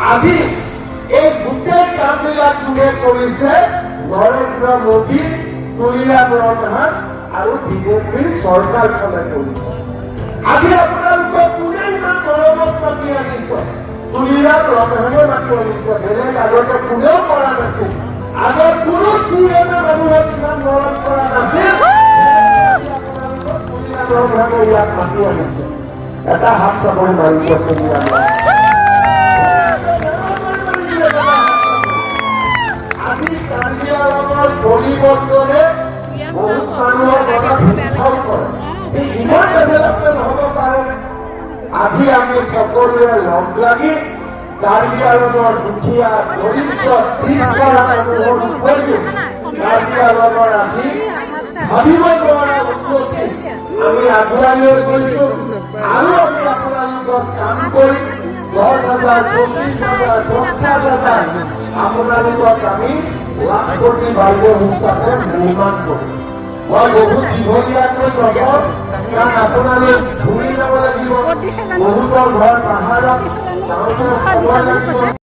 আজি এই গোটেই কামবিলাক কোনে কৰিছে? নৰেন্দ্ৰ মোদী, তুলিৰাম ৰংহাং আৰু বিজেপিৰ চৰকাৰখনে কৰিছে। আজি আপোনালোকক কোনে ইমান মৰমত মাতি আনিছে? তুলিৰাম ৰংহাঙে মাতি আনিছে। বেলেগ আগতে কোনেও কৰা নাছিল। আগত কোনো চি এমে মানুহক ইমান মৰম কৰা নাছিল। আপোনালোকক তুলিৰাম ৰংহাঙে ইয়াত মাতি আনিছে। এটা হাত চাপৰি মাৰি দিয়ক তুলিৰাম ৰংহাং। আজি কাৰ্বি আংলঙৰ পৰিৱৰ্তনে বহুত মানুহৰ মনত হিংসাও কৰে। এই ইমান ডেভেলপমেণ্ট হ'ব পাৰে। আজি আমি সকলোৱে লগ লাগি কাৰ্বি আংলঙৰ দুখীয়া, দৰিদ্ৰ, পিছপৰা মানুহৰ উপৰিও কাৰ্বি আংলঙৰ আজি ভাবিব নোৱাৰা উন্নতি আমি আগুৱাই লৈ গৈছো। আৰু আমি আপোনালোকক কাম কৰি 10,000, 25,000, 50,000 আপোনালোকক আমি লাখপতি বাইদেউ হিচাপে নিৰ্মাণ কৰিম। মই বহুত দীঘলীয়াকৈ নকওঁ, কাৰণ আপোনালোক ঘূৰি যাব লাগিব। ক'ত দিছে জানো? বহুতৰ ঘৰ পাহাৰত দিছে জানো? যাওঁতে দিছে সময় বুলি লাগিব। কৈছে।